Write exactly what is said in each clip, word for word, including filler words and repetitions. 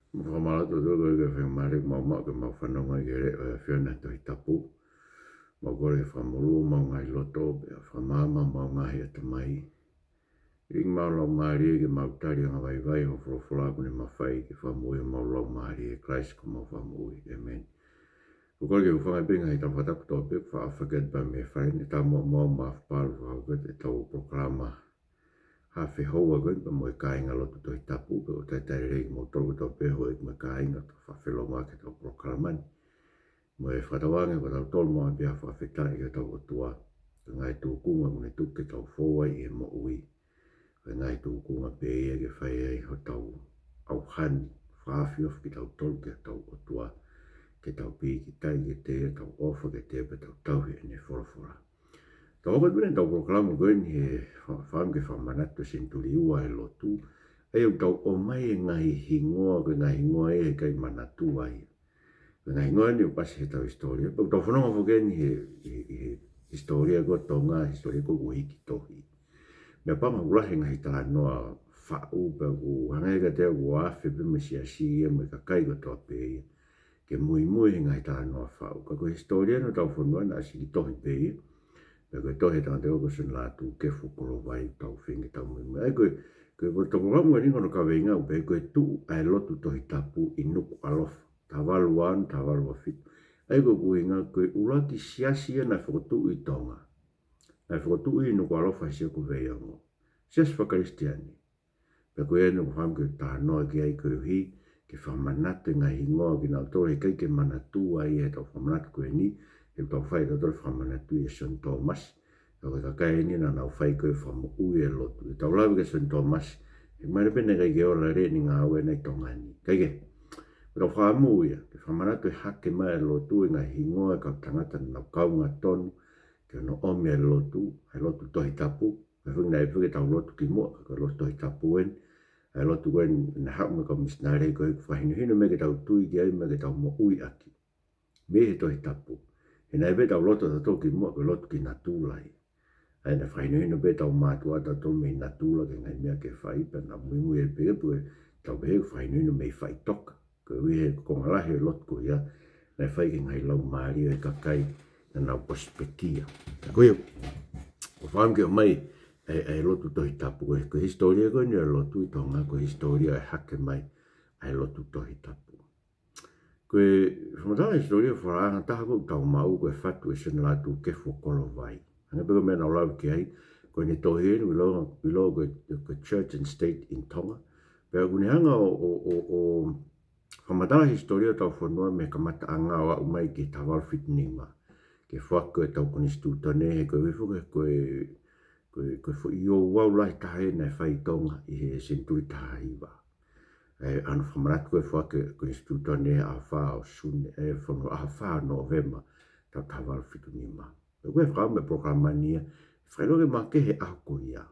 Mau fakamālō atu ʻOtua koeʻuhi ko e faingamālie ʻoku mau maʻu ke mau fanongo ai ki he leʻo ʻo e ʻAfiona he Tohi Tapu. Mau kole ke fakamolū homau ngaahi loto, pea fakamaama homau ngaahi ʻatamai. ʻIlingi homau laumālie ke mau tali angavaivai hoʻo folofola ʻoku ne mafai ke fakamoʻui homau laumālie, ʻia Kalaisi ko homau Fakamoʻui. ʻĒmeni. ʻOku ou kole ke u hūfanga pē he ngaahi tala fakatapu kotoa pē kuo faʻa ʻofa ki ai pea mei he fale ni, ʻe taumuʻa muʻa ʻo mau fakapalu fakahoko atu ʻetau polokalama Haʻa Fehoua ko eni pea mo e kāinga lotu Tohi Tapu, pea ʻoku ou talitali lelei kimoutolu kotoa pē houʻeiki mo e kāinga ʻoku tau faʻa felōngoaki heʻetau polokalama ni. Mo e fakatauange ko kitautolu mo ʻapia fakafetaʻi ki hotau ʻOtua, ko e ngaahi tūkunga ʻoku ne tuku ke tau fou ai ʻi he moʻui, ko e ngaahi tūkunga pē ia ke fai ai hotau ʻauhani, fakaafiofi kitautolu ki hotau ʻOtua, ke tau pīkitai kiate ia, tau ʻofa kiate ia, pea tau tauhi ʻene folofola. Tau hoko atu eni ʻetau polokalama ko eni he fa-, fakaʻamu ke fakamanatu e senituli ua ʻo e lotu. ʻA ia ʻoku tau ʻomai e ngaahi hingoa, ko e ngaahi hingoa ia he ʻikai manatua ia. Ko e ngaahi hingoa eni ʻoku ʻasi heʻetau hisitōlia. Pea ʻoku tau fononga foki eni he, he, he hisitōlia ko ē ʻo Tonga, hisitōlia ko ē kuo hiki tohi. Meʻapango ʻoku lahi e ngaahi talanoa faʻu, pea ʻoku hangē kiate au kuo afe pē mei he siasi ia mo e kakai kotoa pē ia ke muimui he ngaahi talanoa faʻu. Ka ko e hisitōlia ʻo hotau fonua naʻe ʻasi ki he tohi pē ia. Pea ko e tohi ʻa e tangata ko Sione Lātūkefu Kolovai ʻoku tau feinga ke tau muimui. ʻA ia ko e, ko e, ko e tokolamu eni ko hono kaveinga ʻoku pehē ko e Tuʻu ʻa e Lotu Tohi Tapu ʻi Nukuʻalofa, taha valu ua ono, taha valu ua fitu. ʻA ia ko e ʻuhinga ko e ʻuluaki siasi ia naʻe fokotuʻu ʻi Tonga. Naʻe fokotuʻu ʻi Nukuʻalofa he Siasi ko Veiango. Siasi faka-Kalisitiane. Pea ko ia eni ʻoku ou fakaʻamu ke talanoa ki ai koeʻuhi ke fakamanatu e ngaahi hingoa kinautolu he ʻikai ke manatua ia heʻetau fakamanatu ko eni, he ʻoku tau fai ʻe tautolu e fakamanatu ʻia Sione Tōmasi. Ka ko e kakai eni naʻa nau fai ko ē e fakamoʻui e lotu. ʻI heʻetau lave kia Sione Tōmasi, ʻe mahino pē naʻe ʻikai ke ola lelei ʻene ngāue ʻi Tonga ni. Kae kehe, ʻoku tau fakaʻamu ia ke fakamanatu e hake mai e lotu, e ngaahi hingoa e kau tangata naʻa nau kaunga tonu ki hono ʻomi e lotu, e lotu Tohi Tapu, pea foki naʻe pehē ke tau lotu kimuʻa, ka ko e lotu Tohi Tapu eni, ʻa e lotu ko eni naʻe haʻu mei he kau misinale ko ē, fakahinohino mai ke tau tui ki ai mo ke tau moʻui ʻaki mei he Tohi Tapu. He naʻe pehē ke tau lotu ʻa tautolu kimuʻa ko e lotu ki natula ia. ʻA ia naʻe fakahinohino pē ʻetau mātuʻa ʻatautolu mei natula ki he ngaahi meʻa ke fai, pea naʻa muimui ai pē, pea tau pehē ʻoku fakahinohino mei faʻitoka. Koeʻuhi he konga lahi e lotu ko ia naʻe fai ki he ngaahi laumālie ʻo e kakai naʻa nau ʻosipekia. Ka ko ia, ʻoku ou fakaʻamu ke ʻomai e, e lotu Tohi Tapu, ko e, ko e hisitōlia ko eni ʻo e lotu ʻi Tonga, ko e hisitōlia e hake mai ʻa e lotu Tohi Tapu. Ko e fakamatala hisitōlia fakaʻaho taha ʻoku tau maʻu ko e fatu ʻe Sione Lātūkefu Kolovai. Hangē pē ko e meʻa naʻa ku lave ki ai, ko ʻene tohi eni ʻoku ʻiloa, ʻiloa ko e, ko e Church and State in Tonga. Pea ʻoku ne hanga ʻo, ʻo, ʻo, ʻo fakamatala hisitōlia ʻo hotau fonua mei he kamataʻanga ʻo aʻu mai ki he taha valu fitu nima, ki he foaki ʻo ʻetau konisitūtone, he ko e foki ko e, ko e, ko e foʻi ouau lahi taha ia naʻe fai ʻi Tonga ʻi he senituli taha hiva. ʻA ia ʻa hono fakamanatu ko ē e foaki e konisitūtone he ʻaho fā ʻo Sune, ʻa e fono ʻaho fā ʻo Nōvema, taha valu fitu nima. Pea ko e fakaʻamu e polokalama ni ia, fakaʻiloa ke makehe e ʻaho ko ia.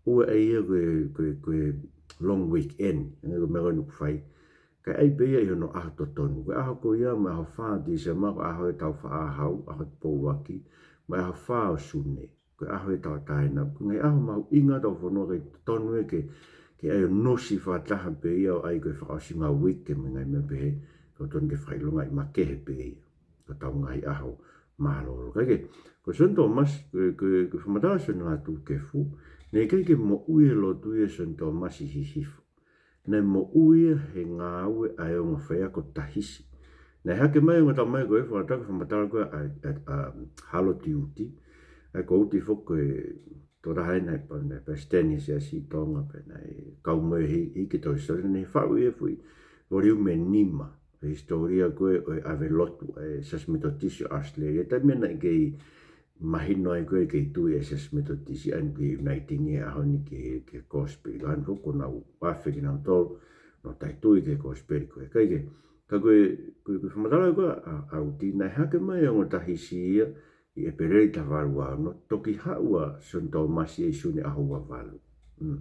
ʻOua ʻe ʻai ia ko e, ko e, ko e long weekend, hangē ko e meʻa ko eni ʻoku fai. Kae ʻai pē ia ʻi hono ʻaho totonu. Ko e ʻaho ko ia, mei he ʻaho fā ʻo Tīsema, ko e ʻaho ʻetau faʻahau, ʻaho e tupou ʻuluaki, mei he ʻaho fā ʻo Sune, ko e ʻaho e tauʻatāina. Ko e ngaahi ʻaho mahuʻinga ʻo hotau fonua, ʻikai totonu ia ke, ke ʻai ʻo nusi fakataha pē ia ʻo ʻai ko e fakaʻosinga uike mo e ngaahi meʻa pehē, ka ʻoku totonu ke fakaʻilongaʻi makehe pē ia ko hotau ngaahi ʻaho mālōlō. Kae kehe, ko Sione Tōmasi, ko e, ko e, ko e fakamatala ʻa Sione Lātūkefu, naʻe ʻikai ke moʻui e lotu ia ʻo Sione Tōmasi ʻi Hihifo. Naʻe moʻui ia he ngāue ʻa e ongo faiako Tahisi. Naʻe hake mai e ongo tamai ko ē, fakatatau ki he fakamatala ko ē ʻa, ʻa, ʻa Halo Tiuti, ʻa ia ko Uti foki ko e tokotaha ia naʻe pa-, naʻe palesiteni he Siasi ʻi Tonga, pea naʻe kau mo e hi-, hiki ʻetau hisitōlia, naʻe faʻu ia e foʻi voliume ʻe nima, e hisitōlia ko ē ʻo e ʻave lotu ʻa e Siasi Metotisi ʻo ʻAositelēlia, taimi ia naʻe kei mahino ai ko ē ʻikai tui e Siasi Metotisi ʻa eni ki he uniting he ʻaho ni ki he, ki he kosipeli. Ka ʻi he ʻaho ni foki kuo nau afe kinautolu, nau taʻetui ki he kosipeli ko ē. Kae kehe, ka ko e, ko e, ko e fakamatala ko ē ʻa, ʻa Uti, naʻe hake mai e ongo Tahisi ia ʻi ʻEpeleli taha valu ua ono, toki haʻu ʻa Sione Tōmasi ʻi Sune ʻaho ua valu. Mm.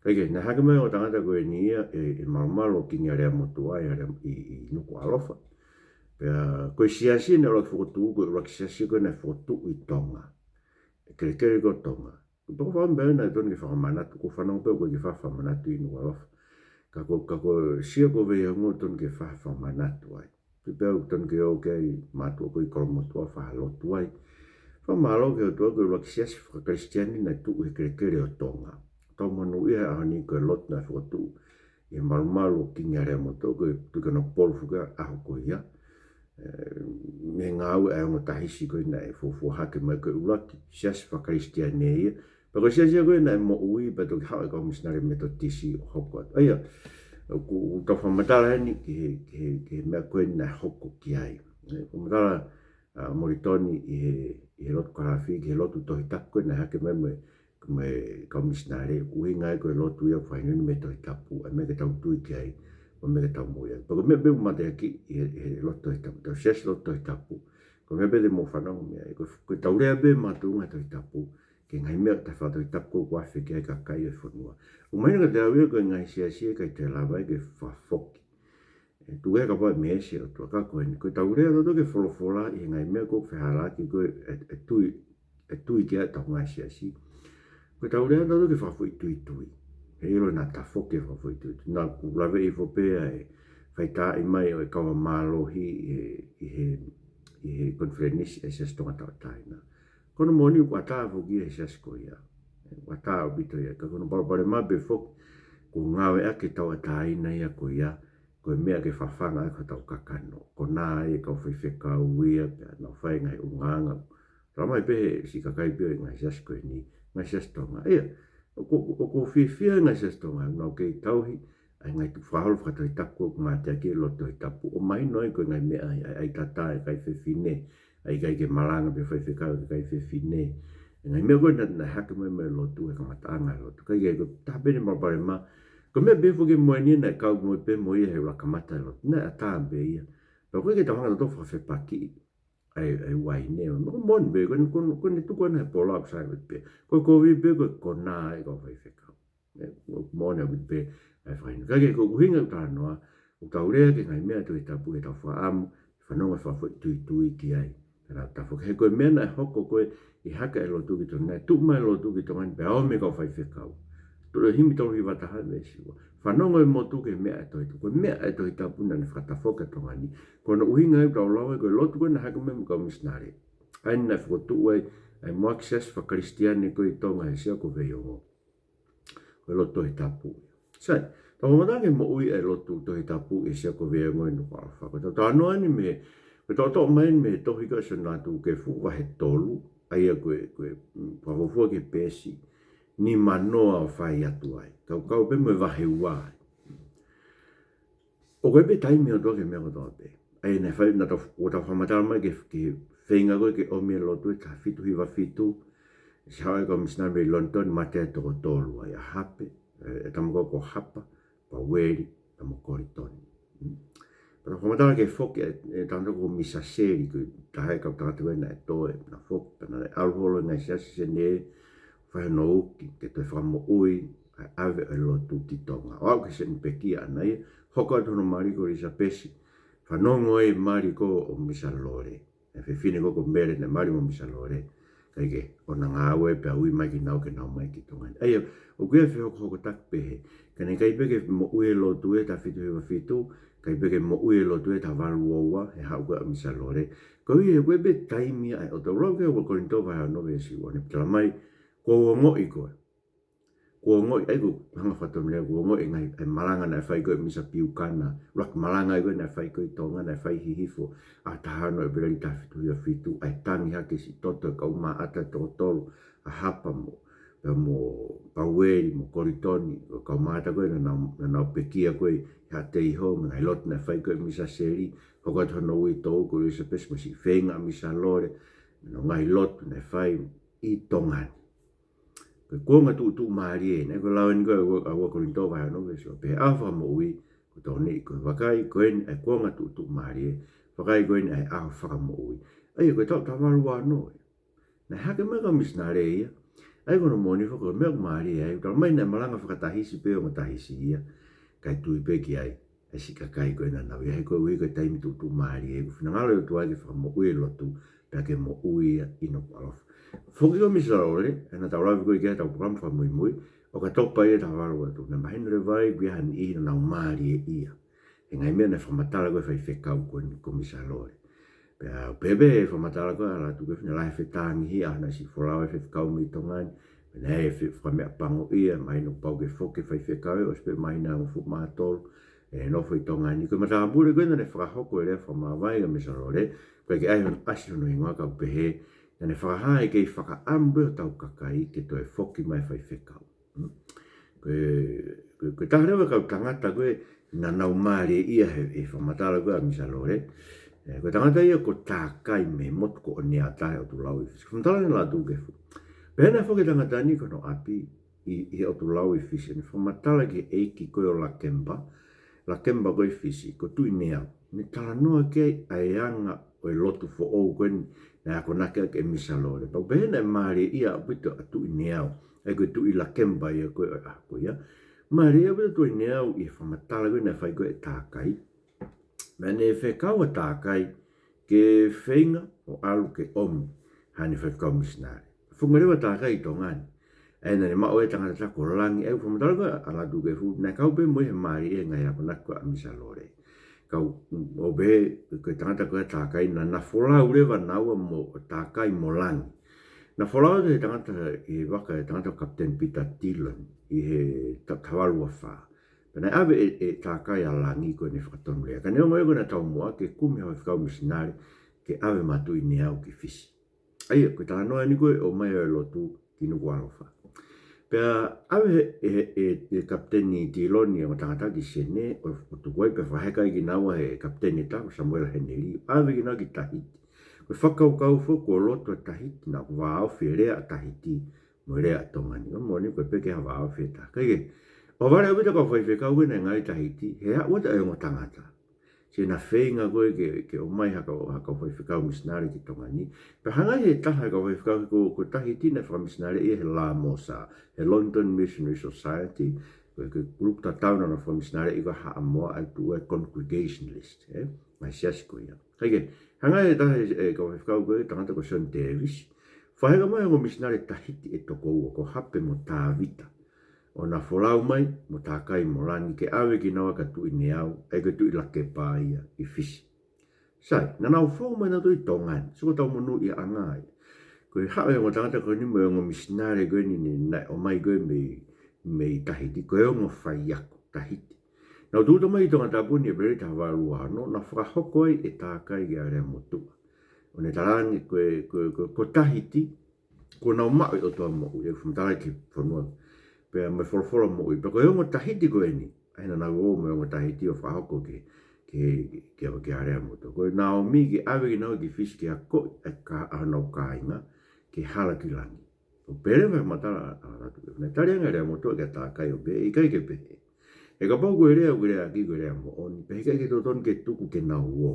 Kae kehe, naʻe hake mai e ongo tangata ko eni ia ʻe, ʻe Malumalu ʻo Kingi ʻAleamotuʻa ʻi, ʻi, ʻi Nukuʻalofa. Pea ko e siasi naʻe ʻuluaki fokotuʻu, ko e ʻuluaki siasi ko ē naʻe fokotuʻu ʻi Tonga, ʻe kelekele ko Tonga. Ko e poko fakaʻamu pē naʻe totonu ke fakamanatu, ʻoku ou fanongo pē ʻoku ʻikai ke faʻa fakamanatu ʻi Nukuʻalofa. Ka ko, ka ko e Siasi ko Veiongo ʻoku totonu ke fai ha fakamanatu ai. Pea ʻoku totonu ke ō ki ai mātuʻa ko ē ʻi Kolomotuʻa ʻo fai ha lotu ai. Fakamālō ki he ʻOtua ko e ʻuluaki siasi faka-Kalisitiane naʻe tuʻu he kelekele ʻo Tonga. Tau monūʻia he ʻaho ni ko e lotu naʻe fokotuʻu ʻi he malumalu ʻo Kingi Aleamotu, ko e Tuʻi Kanokupolu foki ʻa e ʻaho ko ia. ʻE, mei he ngāue ʻa e ongo Tahisi ko ē naʻe fuofua hake mai ko e ʻuluaki siasi faka-Kalisitiane ia. Pea ko e siasi ia ko ē naʻe moʻui, pea toki haʻu e kau misinale Metotisi ʻo hoko atu. ʻA ia, ʻoku, ʻoku tau fakamatala heni ki he, ki he, ki he meʻa ko ē naʻe hoko ki ai. ʻE, fakamatala, ʻa Molitoni ʻi he, ʻi he lotu kalafi, ki he lotu Tohi Tapu ko ē naʻe hake mai mo e, mo e kau misinale, ʻuhinga ia ko e lotu ia ʻoku fai ʻi he Tohi Tapu, ʻa e meʻa ke tau tui ki ai, ʻa e meʻa ke tau moʻui ai. Pea ko e meʻa pē ʻoku mateaki ʻi he, ʻi he lotu Tohi Tapu, tau siasi lotu Tohi Tapu, ko e meʻa pē te mou fanongo mei ai, ko, ko ʻetau lea pē makatuʻunga Tohi Tapu, ki he ngaahi meʻa ʻoku tau fai Tohi Tapu ko ē ʻoku afe ki ai e kakai ʻo e fonua. ʻOku mahino kiate au ia ko e ngaahi siasi ʻoku ʻikai toe lava ia ke fakafoki. ʻE tuku ia kapau ʻe meesi e ʻOtua ka ko eni. Ko ʻetau lea tautolu ki he folofola ʻi he ngaahi meʻa ʻoku fehālaaki ko ē ʻe, ʻe tui, ʻe tui ki ai ʻetau ngaahi siasi. Ko ʻetau lea tautolu ki he fakafoʻituitui. He ʻilo naʻa tafoki e fakafoʻituitui. Naʻa ku laveʻi hifo pē ʻa e faitaaʻi mai ʻo e kau mālohi ʻi he, ʻi he, ʻi he konifelenisi ʻa e Siasi Tonga Tauʻatāina. Ko hono moʻoni ʻoku ʻatā foki ia he siasi ko ia. ʻOku ʻatā ʻaupito ia. Ka ko hono palopalema pē foki, ʻoku ngāueʻaki e tauʻatāina ia ko ia ko e meʻa ke fafanga ai hotau kakano. Konā ai e kau faifekau ia pea nau fai e ngaahi ʻulungaanga. Talamai pē he siʻi kakai pē ʻo e ngaahi siasi ko eni, ngaahi siasi Tonga. ʻIo, ʻoku, ʻoku ou fiefia he ngaahi siasi Tonga, nau kei tauhi ʻa e ngaahi tukufakaholo fakatohitapu ʻoku mateaki ʻi he lotu Tohi Tapu. ʻO mahino ai ko e ngaahi meʻa ʻa e, ʻa e, ʻa e ʻaitata ʻa e kakai fefine, ʻa e ʻikai ke malanga pē faifekau ʻa e kakai fefine. ʻA e ngaahi meʻa ko ē naʻe, naʻe hake mai mei he lotu he kamataʻanga e lotu. Ka ʻi ai ko e taha pē ʻene palopalema, ko e meʻa pē foki mo eni naʻe kau mo pē mo ia he ʻuluaki kamata e lotu. Naʻe ʻatā pē ia. Pea ʻoku ʻikai ke tau hanga tautolu ʻo fakafepakiʻi ʻa e, ʻa e uaine. ʻOku moʻoni pē, ko ʻene, ko ʻene, ko ʻene tuku ʻana he pola ʻoku sai pē. Ko e kovi pē ko e konā ʻa e kau faifekau. ʻE, ʻoku moʻoni ʻaupito pē ʻa e faina. Ka ko e ʻuhinga ʻoku ou talanoa, ʻoku tau lea ki he ngaahi meʻa Tohi Tapu ke tau fakaʻamu, fanongo he fakafoʻituitui ki ai. Pea nau tafoki. He ko e meʻa naʻe hoko ko ē ʻi he hake e lotu ki Tonga ni, naʻe tuʻu mai e lotu ki Tonga ni pea ō mei he kau faifekau. Tolu, Himi tolu hiva taha veesi ua. Fanongo ʻe motu ki he meʻa ʻa e Tohi Tapu. Ko e meʻa ʻa e Tohi Tapu naʻa ne fakatafoki ʻa Tonga ni. Ko hono ʻuhinga ia ʻoku tau lau ai ko e lotu ko ē naʻe hake mai mei he kau misinale. ʻA ia naʻe fokotuʻu ai ʻa e ʻuluaki siasi faka-Kalisitiane ko ē ʻi Tonga he Siasi ko Veiongo. Ko e lotu Tohi Tapu. Sai, tau fakamatala ki he moʻui ʻa e lotu Tohi Tapu ʻi he Siasi ko Veiongo ʻi Nukuʻalofa. Ko ʻetau talanoa ni mei he, ko ʻetau toʻo mai ni mei he tohi ko ē ʻa Sione Lātūkefu vahe tolu, ʻa ia ko e, ko e, mm, fakafuofua ki he peesi nimanoa ʻo fai atu ai. Kau, kau pē mo e vahe ua ai. ʻOku ʻi ai pē taimi ʻo e ʻOtua ki he meʻa kotoa pē. ʻA ia naʻe fai, naʻa tau, ʻoku tau fakamatala mai ki he, ki he feinga ko ē ke ʻomi e lotu ʻe taha fitu hiva fitu. Siʻi haʻu e kau misinale mei Lonitoni, mate ai e toko tolu ai, ʻa Hape, ʻe, ʻe tama ko ē ko Hapa, Paueli, pea mo Kolitoni. Mm. Pea tau fakamatala ki he foki ʻa e, ʻe tangata ko Misa Seli, ko e taha e kau tangata ko ē naʻe toe, naʻa foki, pea naʻe ʻalu holo e ngaahi siasi Senē, fai hono uki, ke toe fakamoʻui ʻa e ʻave ʻo e lotu ki Tonga. ʻO aʻu ki he Sione Pekia ʻaʻana ia, hoko atu hono mali ko ʻIlisapesi, fanongo ai e mali ko ē ʻo Misa Lole. ʻA e fefine ko ē ko Mele naʻe mali mo Misa Lole. Kae kehe, ʻo na ngāue pea ui mai kinaua ke nau ō mai ki Tonga ni. ʻA ia, ʻoku ʻi ai e fehokohokotaki pehē. Ka naʻe ʻikai pē ke moʻui e lotu ʻe taha fitu hiva fitu, ʻikai pē ke moʻui e lotu ʻe taha valu ua ua, he haʻu ko ē ʻa Misa Lole. Koeʻuhi he ko e pē taimi ʻa e, ʻoku tau lau ki he ua Kolinitō vahe ono veesi ua, naʻe talamai, kuo u ongoʻi ko ē. Kuo u ongoʻi, ʻa ia kuo u hanga ʻo fakatomala, kuo u ongoʻi e ngaahi, e malanga naʻe fai ko ē ʻe Misa Piukana, ʻuluaki malanga ia ko ē naʻe fai ko ē ʻi Tonga, naʻe fai ʻi Hihifo, ʻaho taha ono ʻEpeleli taha fitu hiva fitu, ʻa e tangi hake siʻi toto e kau maʻata ʻe toko tolu, ʻa Hapa mo, pea mo Paueli, mo Kolitoni, ko e kau maʻata ko ē naʻa nau, naʻa nau pekia ko ē ʻi Haʻateiho, mo e ngaahi lotu naʻe fai ko ē ʻe Misa Seli, hoko atu hono uitou ko ʻIlisapesi mo siʻi feinga ʻa Misa Lole, mo e ngaahi lotu naʻe fai ʻi Tonga ni. Ko e kuonga tuʻutuʻumālie, naʻe ko e lau eni ko ē ʻa ua, ʻa ua Kolinitō vahe ono veesi ua, pea ʻaho fakamoʻui, ko e tokoni ko ē, vakai ko eni ʻa e kuonga tuʻutuʻumālie, vakai ko eni ʻa e ʻaho fakamoʻui. ʻA ia ko e taʻu taha valu ua ono ia. Naʻe hake mai e kau misinale ia. ʻA ia ko hono moʻoni foki ko e meʻa ʻoku mālie ai, talamai naʻe malanga fakatahisi pē ongo Tahisi ia, kae tui pē ki ai ʻa e siʻi kakai ko ē naʻa nau ʻi ai, he koeʻuhi ko e taimi tuʻutuʻumālie, ʻoku finangalo e ʻOtua ke fakamoʻui e lotu, pea ke moʻui ia ʻi Nukuʻalofa. Foki ko Misa Lole, ʻa ia naʻa tau lave ko ē ki ai heʻetau polokalama fakamuimui, ʻOkatopa ia taha valu ua tolu, naʻe mahino leva ai ʻoku ʻi ai ha niʻihi naʻa nau mālieʻia he ngaahi meʻa naʻe fakamatala ko ē ʻe he faifekau ko eni ko Misa Lole. Pea pehē pē ʻe he fakamatala ko ē ʻa Lātūkefu, naʻe lahi e fetāngihiʻa, naʻe siʻi folau e faifekau mei Tonga ni, pea naʻe fe-, fakameʻapangoʻia, mahino pau ke foki e faifekau ē, ʻosi pē māhina ʻe hongofulu mā tolu ʻene nofo ʻi Tonga ni. Ko e matāpule ko ē naʻe fakahoko e lea fakamāvae ʻa Misa Lole, ʻoku ʻikai ke ʻasi hono hingoa ka ʻoku pehē naʻe fakahā ʻe he kei fakaʻamu pē hotau kakai ke toe foki mai e faifekau. Hmm? Ko e, ko e, ko e taha leva e kau tangata ko ē naʻa nau mālieʻia he, he fakamatala ko ē ʻa Misa Lole. Ē, ko e tangata ia ko Takai mei he motu ko ʻOneata he ʻotu Lau ʻi Fisi. Fakamatala ʻe Lātūkefu. Pehē naʻe foki e tangata ni ki hono ʻapi ʻi, ʻi he ʻotu Lau ʻi Fisi, ʻo ne fakamatala ki he ʻeiki ko ē ʻo Lakeba, Lakeba ko ē ʻi Fisi, ko Tuʻineau. Ne talanoa ki ai ʻa e anga ʻo e lotu foʻou ko eni naʻe akonaki ʻaki ʻe Misa Lole. Pea pehē naʻe mālieʻia ʻaupito ʻa Tuʻineau, ʻa ia ko e Tuʻi Lakeba ia ko ē ʻo e ʻaho ko ia. Mālieʻia ʻaupito Tuʻineau ʻi he fakamatala ko ē naʻe fai ko ē ʻe Takai. Naʻa ne fekau ʻa Takai ke feinga ʻo ʻalu ke ʻomi haʻane faifekau misinale. Foki mai leva ʻa Takai ki Tonga ni. ʻA ia naʻa ne maʻu e tangata ko Langi, ʻa ia ʻoku fakamatala ko ē ʻa Lātūkefu, naʻe kau pē mo ia he mālieʻia e ngaahi akonaki ko ē ʻa Misa Lole. Kau, ʻo pehē, ko e tangata ko ē ʻa Takai, naʻa na folau leva naua mo Takai mo Langi. Na folau atu he tangata, he vaka e tangata ko Kapiteni Pita Tiloni, ʻi he ta-, taha valu ua fā. Pea naʻe ʻave ʻe, ʻe Takai ʻa Langi ko ʻene fakatonulea. Ka neongo ia ko ʻena taumuʻa ke kumi ha faifekau misinale ke ʻave maʻa Tuʻineau ki Fisi. ʻA ia, ko e talanoa eni ko ē ʻomai ʻo e lotu ki Nukuʻalofa. Pea ʻave ʻe, ʻe, ʻe, ʻe Kapiteni Tiloni ʻa e ongo tangata ki Senē, ʻo, ʻo tuku ai pea fakaheka ai kinaua ʻe he kapiteni ʻe taha ko Samuela Heneli, ʻave kinaua ki Tahiti. Ko e fakakaukau foki ko e lotu ʻa Tahiti, naʻa ʻoku vāofi e lea ʻa Tahiti mo e lea ʻa Tonga ni. ʻO moʻoni ko e pehē ke ha vāofi ʻe taha. Kae kehe, ʻohovale ʻaupito e kau faifekau ko ē naʻe ngāue ʻi Tahiti, he aʻu atu e ongo tangata. Siʻena feinga ko ē ke, ke ʻomai ha kau, ha kau faifekau misinale ki Tonga ni. Pea hanga ʻe he taha e kau faifekau ko, ko Tahiti naʻe fakamisinaleʻi ia ʻe he Lamosa, he London Missionary Society, ko e, ko e kulupu tatau naʻa nau fakamisinaleʻi ko ē ʻa Haʻamoa, ʻa ia ʻoku tuʻu ai e Congregationalist, ē? Ngaahi siasi ko ia. Kae kehe, hanga ʻe he taha e, e kau faifekau ko ē, tangata ko Sione Tēvisi, fakaheka mai e ongo misinale Tahiti ʻe toko ua, ko Hape mo Tāvita, ʻo na folau mai mo Takai mo Langi ke ʻave kinaua kia Tuʻineau, ʻa ia ko e Tuʻi Lakeba ia ʻi Fisi. Sai, naʻa nau fou mai nautolu ʻi Tonga ni, sio ko e tau monūʻiaʻanga ia. Ko e haʻu e ongo tangata ko eni mo e ongo misinale ko eni naʻe ʻomai ko ē mei, mei Tahiti, ko e ongo faiako Tahiti. Nau tūʻuta mai ʻi Tongatapu ni ʻi ʻEpeleli taha valu ua ono, na fakahoko ai ʻe Takai ki ʻAleamotuʻa. ʻO ne talaange ko e, ko e, ko e, ko Tahiti, kuo nau maʻu e ʻOtua moʻui, ʻoku fakamatala ki he fonua. Pea mo e folofola moʻui. Pea ko e ongo Tahiti ko eni, ʻa ia naʻa nau ō mo e ongo Tahiti ʻo fakahoko ki, ki, ki, ki ʻAleamotuʻa. Ko e Naomi ke ʻave kinaua ki Fisi ke akoʻi ʻa e ka-, ʻa honau kāinga, ke hala ki langi. ʻO pehē leva e fakamatala ʻa, ʻa Lātūkefu. Naʻe tali ange ʻe ʻAleamotuʻa kia Takai ʻo pehē, ʻikai ke pehē. He kapau ko e lea ʻoku ke leaʻaki ko e lea moʻoni, pea ʻikai ke totonu ke tuku ke nau ō.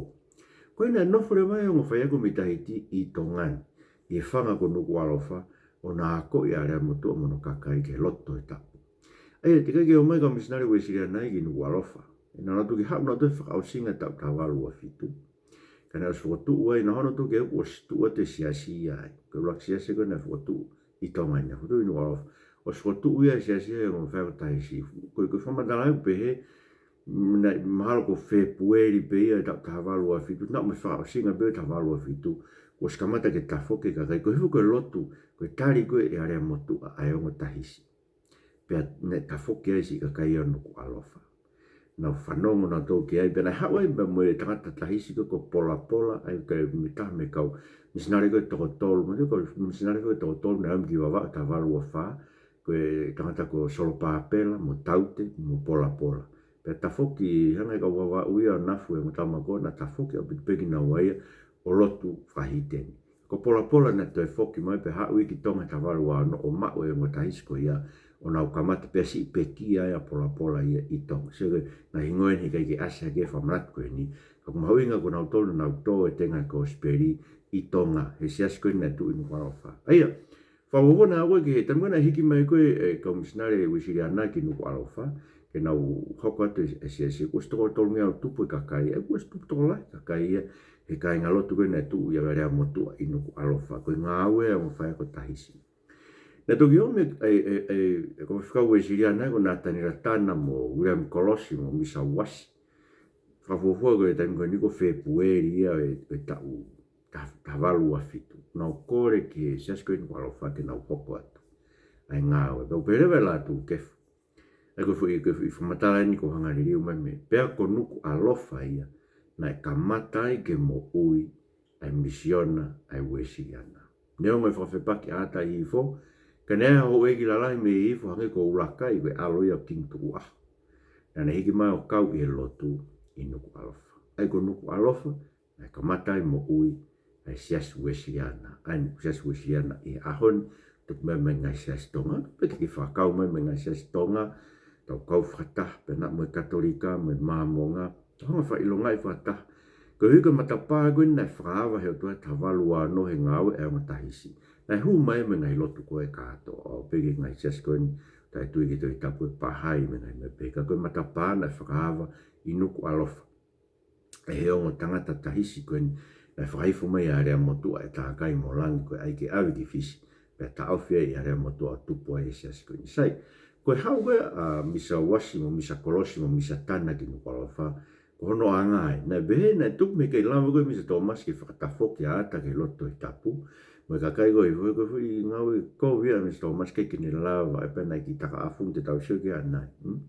Ko ia naʻe nofo leva e ongo faiako mei Tahiti ʻi Tonga ni, ʻi he fanga ko Nukuʻalofa, ʻo na akoʻi ʻa ʻAleamotuʻa mo hono kakai ki he lotu Tohi Tapu. ʻA ia, teʻeki ai ke ō mai e kau misinale Uēsiliana ia ki Nukuʻalofa. Naʻa nau toki haʻu nautolu he fakaʻosinga e taʻu taha valu ua fitu. Ka naʻe ʻosi fokotuʻu ai, naʻe hoko nautolu ki he ʻoku ʻosi tuʻu atu e siasi ia ai. Ko e ʻuluaki siasi ko ē naʻe fokotuʻu ʻi Tonga ni, fokotuʻu ʻi Nukuʻalofa. ʻOsi fokotuʻu ia e siasi ia ʻe he ongo faiako Tahisi. Ko e, ko e fakamatala ʻoku pehē, mm, naʻe mahalo ko Fēpueli pē ia e taʻu taha valu ua fitu, naʻe ʻosi fakaʻosinga pē taha valu ua fitu, kuo ʻosi kamata ke tafoki e kakai, ko e hifo ko e lotu, ko e tali ko ē ʻe ʻAleamotuʻa ʻa e ongo Tahisi. Pea naʻe tafoki ai e siʻi kakai ʻo Nukuʻalofa. Nau fanongo nautolu ki ai, pea naʻe haʻu ai pea mo e tangata Tahisi ko, ko Polapola, ʻa ia ko e mei taha mei he kau misinale ko ē toko tolu, mo e kau misinale ko ē toko tolu naʻe ō mai ki Vavaʻu taha valu ua fā, ko e tangata ko Solopapela, mo Taute, mo Polapola. Pea tafoki, hanga ʻe he kau Vavaʻu ia ʻo nafu e ongo tama ko ē, naʻa tafoki ʻaupito pē kinaua ia ʻo lotu fakahīteni. Ko Polapola naʻe toe foki mai pea haʻu ia ki Tonga he taha valu ua ono ʻo maʻu e ongo Tahisi ko ia, ʻo nau kamata pea siʻi pekia ai ʻa Polapola ia ʻi Tonga. Sio ko e ngaahi hingoa eni he ʻikai ke ʻasi hake he fakamanatu ko eni. Ka ʻoku mahuʻinga ko nautolu naʻa nau tō e tenga e kosipeli ʻi Tonga, he siasi ko eni naʻe tuʻu ʻi Nukuʻalofa. ʻA ia, fakafofonga ʻa koe ki he taimi naʻe hiki mai ko ē e kau misinale Uēsiliana ki Nukuʻalofa, ke nau hoko atu e, e siasi, kuo ʻosi toko tolungeau tupu e kakai, ʻa ia kuo ʻosi tupu tokolahi e kakai ia, he kāingalotu ko ē naʻe tuʻu ʻi ʻAleamotuʻa ʻi Nukuʻalofa, ko e ngāue ʻa e ongo faiako Tahisi. Naʻe toki ʻomi ʻe, ʻe, ʻe, ʻe kau faifekau Uēsiliana ko Nataniela Tana mo Uiliami Kolosi mo Misa Uasi. Fakafuofua ko e taimi ko eni ko Fēpueli ia ʻo e, ʻo e taʻu taha, taha valu ua fitu. Nau kole ki he siasi ko eni Nukuʻalofa ke nau hoko atu ʻa e ngāue. Pea u pehē leva ʻe Lātūkefu, ʻa ia ko e foʻi, ko e foʻi fakamatala eni ko e hanga liliu mai mei, pea ko Nukuʻalofa ia naʻe kamata ai ke moʻui ʻa e misiona ʻa e Uēsiliana. Neongo e fakafepaki ʻa ʻAta ʻi Hihifo, ka naʻe ʻi ai ha houʻeiki lalahi mei Hihifo hangē ko ʻUlakai, ko e ʻalo ia ʻo Kingi Tukuʻaho. Naʻa ne hiki mai ʻo kau ʻi he lotu ʻi Nukuʻalofa. ʻA ia ko Nukuʻalofa naʻe kamata ai moʻui ʻa e siasi Uēsiliana. ʻA ia ko e siasi Uēsiliana ʻi he ʻaho ni, tupu mai mei he ngaahi siasi Tonga, pe ke fakakau mai mei he ngaahi siasi Tonga, tau kau fakataha pē ena mo e Katolika, mo e Māmonga, tau hanga ʻo fakaʻilongaʻi fakataha. Koeʻuhi ko e matapā ko eni naʻe fakaava ʻe he ʻOtua he taha valu ua ono he ngāue ʻa e ongo Tahisi, naʻe hū mai mei he ngaahi lotu ko ē kātoa, ʻo aʻu pē ki he ngaahi siasi ko eni, taʻetui ki he Tohi Tapu, ʻa e Pahai mo e ngaahi meʻa pehē. Ka ko e matapā naʻe fakaava ʻi Nukuʻalofa ʻe he ongo tangata Tahisi ko eni, naʻe fakahifo mai ʻi Aleamotuʻa ʻe Takai mo Langi ko e ʻai ke ʻave ki Fisi, pea taʻofi ai ʻi Aleamotuʻa ʻo tupu ai e siasi ko eni. Sai, ko e haʻu ko ē ʻa Misa Uasi mo Misa Kolosi mo Misa Tana ki Nukuʻalofa, ko hono ʻuhinga ia naʻe pehē naʻe tupu mei he kei lava ko ē ʻe Misa Tōmasi ke fakatafoki ʻa ʻAta ki he lotu Tohi Tapu mo e kakai ko ē, ko e foʻi ngāue kovi ia ʻa Misa Tōmasi, ʻikai ke ne lava, ʻe pehē naʻe kiʻi taka ʻafungi, te tau sio ki ai ʻanai. Hmm?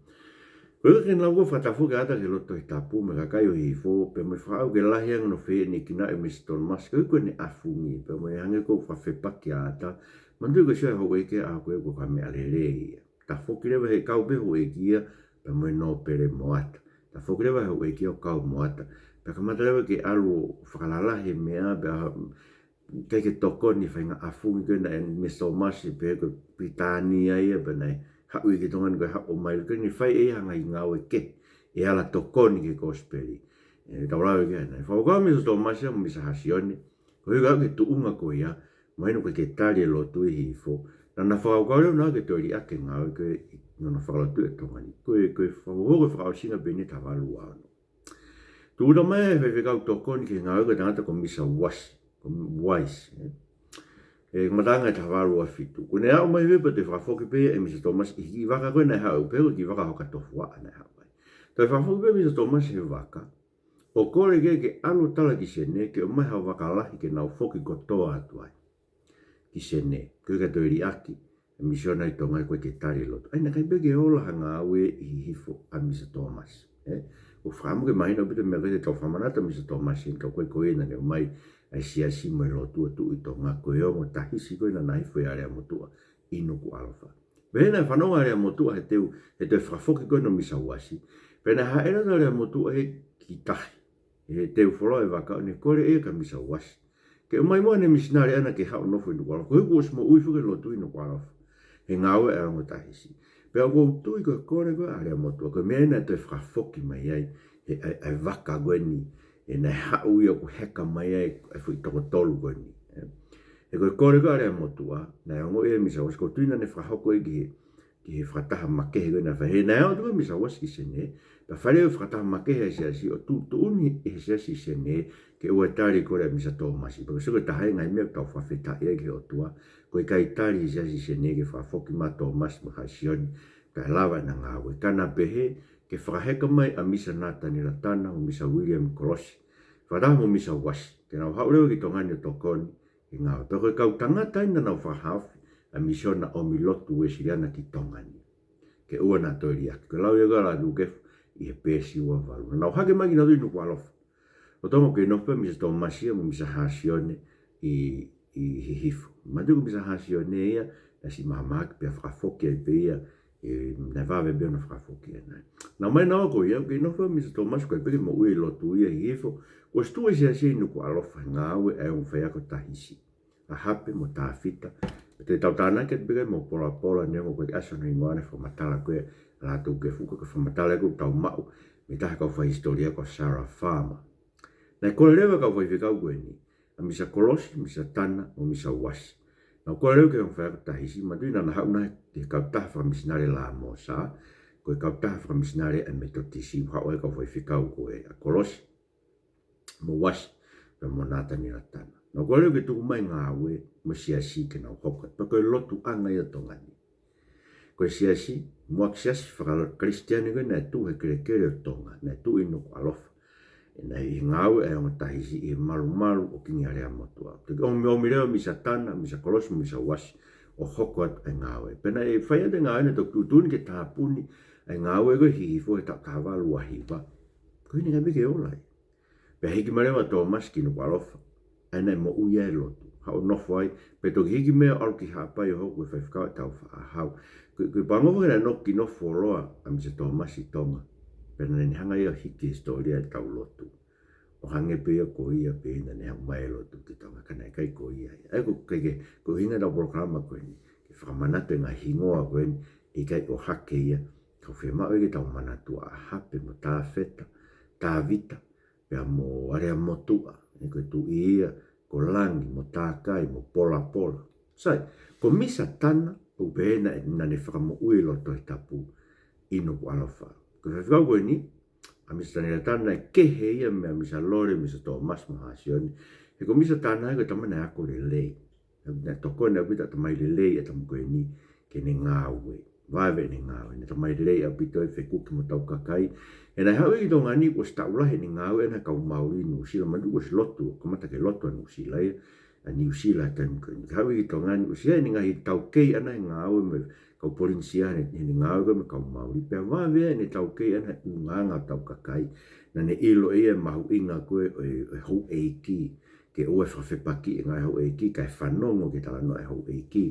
Ko e ʻuhinga ke ne lava ko ē ʻo fakatafoki ʻa ʻAta ki he lotu Tohi Tapu mo e kakai ʻo Hihifo, pea mo e fakaʻau ke lahi ange hono fehiʻa ʻene ikuna ʻe Misa Tōmasi, koeʻuhi ko ʻene ʻafungi, pea mo e hangē ko e fakafepaki ʻa ʻAta. Manatuʻi ko e sio ʻa e houʻeiki he ʻaho ko ē, ʻoku ʻikai ko ha meʻa lelei ia. Tafoki leva he kau pē houʻeiki ia, pea mo e nōpele mo ʻAta. Tafoki leva he houʻeiki ia ʻo kau mo ʻAta, pea kamata leva ke ʻalu ʻo fakalalahi e meʻa, pea ʻikai ke tokoni e faʻahinga ʻafungi ko ē naʻe ʻi ai ʻa Misa Tōmasi, pehē ko e Pilitānia ia, pea naʻe haʻu ia ki Tonga ni ko e haʻu ʻo maile, ka naʻe fai ʻe ia ha ngaahi ngāue kehe ʻe ala tokoni ki he kosipeli. ʻE, tau lave ki ai ʻanai. Fakakaukau ʻa Misa Tōmasi mo Misa Hasione, koeʻuhi ko e tuʻunga ko ia, mahino ʻoku ʻikai ke tali e lotu ʻi Hihifo, naʻa na fakakaukau leva naʻa ke toe liʻaki e ngāue ko ē ʻi hono fakalotu ʻi Tonga ni. Ko e, ko e fakakaukau ko e fakaʻosinga pē eni he taha valu ua ono. Tūʻuta mai e faifekau tokoni ki he ngāue ko e tangata ko Misa Uasi, ko Uasi, ē. ʻE, kamataʻanga he taha valu ua fitu. Ko ʻene aʻu mai pē pea toe fakafoki pē ʻe Misa Tōmasi ʻi he kiʻi vaka ko ē naʻe haʻu, pehē ko e kiʻi vaka hoka tofuaʻa naʻe haʻu ai. Toe fakafoki pē ʻe Misa Tōmasi he vaka, ʻo kole ke, ke ʻalu ʻo tala ki Senē ke ʻomai ha vaka lahi ke nau foki kotoa atu ai ki Senē, koeʻuhi ka toe liʻaki e misiona ʻi Tonga he ʻoku ʻikai ke tali e lotu. ʻA ia naʻe ʻikai pē ke ola ha ngāue ʻi Hihifo ʻa Misa Tōmasi, ē? ʻOku fakaʻamu ke mahino ʻaupito e meʻa ko ē, te tau fakamanatu ʻa Misa Tōmasi, ka ko e, ko ia naʻa ne ʻomai ʻa e siasi mo e lotu ʻo tuʻu ʻi Tonga, ko e ongo Tahisi ko ē naʻa na hifo ʻi Aleamotuʻa ʻi Nukuʻalofa. Pea naʻe fanongo ʻa Aleamotuʻa he teu, he toe fakafoki ko ē ʻo Misa Uasi. Pea naʻe haʻele atu ʻa Aleamotuʻa he kiʻi tahi, he teu foloa e vaka, ʻo ne kole ia kia Misa Uasi ke ʻomai muʻa ʻene misinale ʻaʻana ke haʻu ʻo nofo ʻi Nukuʻalofa, koeʻuhi kuo ʻosi moʻui foki e lotu ʻi Nukuʻalofa he ngāue ʻa e ongo Tahisi. Pea ʻoku ou tui ko e kole ko ē ʻa Aleamotuʻa, ko e meʻa ia naʻe toe fakafoki mai ai, he, ʻa e, ʻa e vaka ko eni, ē, naʻe haʻu ia ʻoku heka mai ai e foʻi toko tolu ko eni, ē. He ko e kole ko ē ʻa Aleamotuʻa, naʻe ongoʻi ʻe Misa Uasi, ʻoku ou tui naʻa ne fakahoko ia ki he, ki he fakataha makehe ko ē naʻe fai. He naʻe aʻu atu ko ē ʻa Misa Uasi ki Senē, pea fai leva e fakataha makehe ʻa e siasi ʻo tuʻutuʻuni ʻe he siasi Senē ke ʻoua ʻe tali e kole ʻa Misa Tōmasi. Pea ko e sio ko e taha ia e ngaahi meʻa ʻoku tau fakafetaʻi ai ki he ʻOtua, ʻoku ʻikai tali ʻe he siasi Senē ke fakafoki mai ʻa Tōmasi mo Hasione, kae lava ʻena ngāue. Ka naʻa na pehē ke fakaheka mai ʻa Misa Nataniela Tana mo Misa Uiliami Kolosi, fakataha mo Misa Uasi, ke nau haʻu leva ki Tonga ni ʻo tokoni ki he ngāue. Pea ko e kau tangata ia naʻa nau fakahaofi ʻa e misiona ʻomi lotu Uēsiliana ki Tonga ni, ke ʻoua naʻa toe liʻaki. Ko e lau ia ko ē ʻa Lātūkefu ʻi he peesi ua valu. Naʻa nau hake mai kinautolu ʻi Nukuʻalofa, ʻo tau mo ke nofo pē ʻa Misa Tōmasi ia mo Misa Hasione ʻi, ʻi Hihifo. Manatuʻi ko Misa Hasione ia naʻe siʻi mahamahaki pea fakafoki ai pē ia, ē, naʻe vave pē ʻo na fakafoki ʻanai. Naʻa nau ō mai ʻo nofo ia, ke nofo ʻa Misa Tōmasi, ʻikai pē ke moʻui e lotu ia ʻi Hihifo, kuo ʻosi tuʻu e siasi ʻi Nukuʻalofa he ngāue ʻa e ongo faiako Tahisi, ʻa Hape mo Tāfita. Pea te tau tānaki atu pē ki ai mo Polapola, neongo ʻoku ʻikai ʻasi hono hingoa ʻi he fakamatala ko ē ʻa Lātūkefu, ko e fakamatala ia ʻoku tau maʻu mei he taha e kau faihisitōlia ko Sarah Farmer. Naʻe kole leva e kau faifekau ko eni, ʻa Misa Kolosi, Misa Tana mo Misa Uasi, naʻa nau kole leva ki he ongo faiako Tahisi. Manatuʻi naʻa na haʻu nai he kautaha fakamisinale Lāmōsā, ko e kautaha fakamisinale ʻa e Metotisi, ʻoku haʻu ai e kau faifekau ko ē ʻa Kolosi mo Uasi, pea mo Nataniela Tana. Naʻa ku lea ke tuku mai ngāue mo e siasi ke nau hoko. Pea ko e lotuʻanga ia ʻo Tonga ni. Ko e siasi, muʻaki siasi faka-Kalisitiane ko ē naʻe tuʻu he kelekele ʻo Tonga, naʻe tuʻu ʻi Nukuʻalofa. ʻE naʻe ʻi he ngāue ʻa e ongo Tahisi ʻi he malumalu ʻo Kingi Aleamotuʻa. Toki ʻomi, ʻomi leva ʻa Misa Tana, Misa Kolosi, Misa Uasi, ʻo hoko atu ʻa e ngāue. Pea naʻe fai atu ʻa e ngāue naʻe toki tuʻutuʻuni ke tāpuni ʻa e ngāue ko ē ʻi Hihifo he taʻu taha valu ua hiva. Ko ʻene ngāue ke ola ai. Pea hiki mai leva ʻa Tōmasi ki Nukuʻalofa. ʻA ia naʻe moʻui ai e lotu. Haʻu ʻo nofo ai, pea toki hiki mai ʻo ʻalu ki Haʻapai ʻo hoko ko e faifekau ʻo e Taufaʻāhau. Ko, ko e pango foki naʻe nofo ki, nofo fuoloa ʻa Misa Tōmasi ʻi Tonga. Pea naʻa ne hanga ia ʻo hiki e hisitōlia ʻetau lotu. ʻO hangē pē ia ko ia pē naʻa ne haʻu mai e lotu ki Tonga, ka naʻe ʻikai ko ia ia. ʻA ia ko e, ko e, ko e ʻuhinga ʻetau polokalama ko eni, ke fakamanatu e ngaahi hingoa ko eni, ʻikai ʻohake ia, ka ʻoku fiemaʻu ia ke tau manatua ʻa Hape mo Tāfeta, Tāvita, pea mo Aleamotuʻa, ʻa ia ko e tuʻi ia, ko Langi mo Takai mo Polapola. Sai, ko Misa Tana, ʻoku pehē naʻe, naʻa ne fakamoʻui e lotu Tohi Tapu ʻi Nukuʻalofa. Ko e faifekau ko eni, ʻa Misa Taniela Tana, naʻe kehe ia mei Misa Lole, Misa Tōmasi mo Hasione. He ko Misa Tana ko e tama naʻe ako lelei. Naʻe tokoni ʻaupito ʻa e tamai lelei ʻa e tama ko eni ke ne ngāue. Vave ʻene ngāue. Naʻe tamai lelei ʻaupito ʻi he fekuki mo hotau kakai. He naʻe haʻu ia ki Tonga ni kuo ʻosi taʻu lahi ʻene ngāue ʻena he kau Mauli ʻi Nuʻusila, manatuʻi kuo ʻosi lotu, kamata ke lotu ʻa Nuʻusila ia, ʻa Nuʻusila he taimi ko eni. Haʻu ia ki Tonga ni, ʻosi ʻi ai ʻene ngaahi taukei ʻana he ngāue mo e kau Polinisia he, he ngāue ko ē mo e kau Mauli. Pea vave ʻene taukei ʻana he ʻulungaanga ʻo hotau kakai. Naʻa ne ʻilo ʻe ia e mahuʻinga ko ē ʻo e, ʻo e houʻeiki, ke ʻoua ʻe fakafepakiʻi e ngaahi houʻeiki, kae fanongo ki he talanoa ʻa e houʻeiki.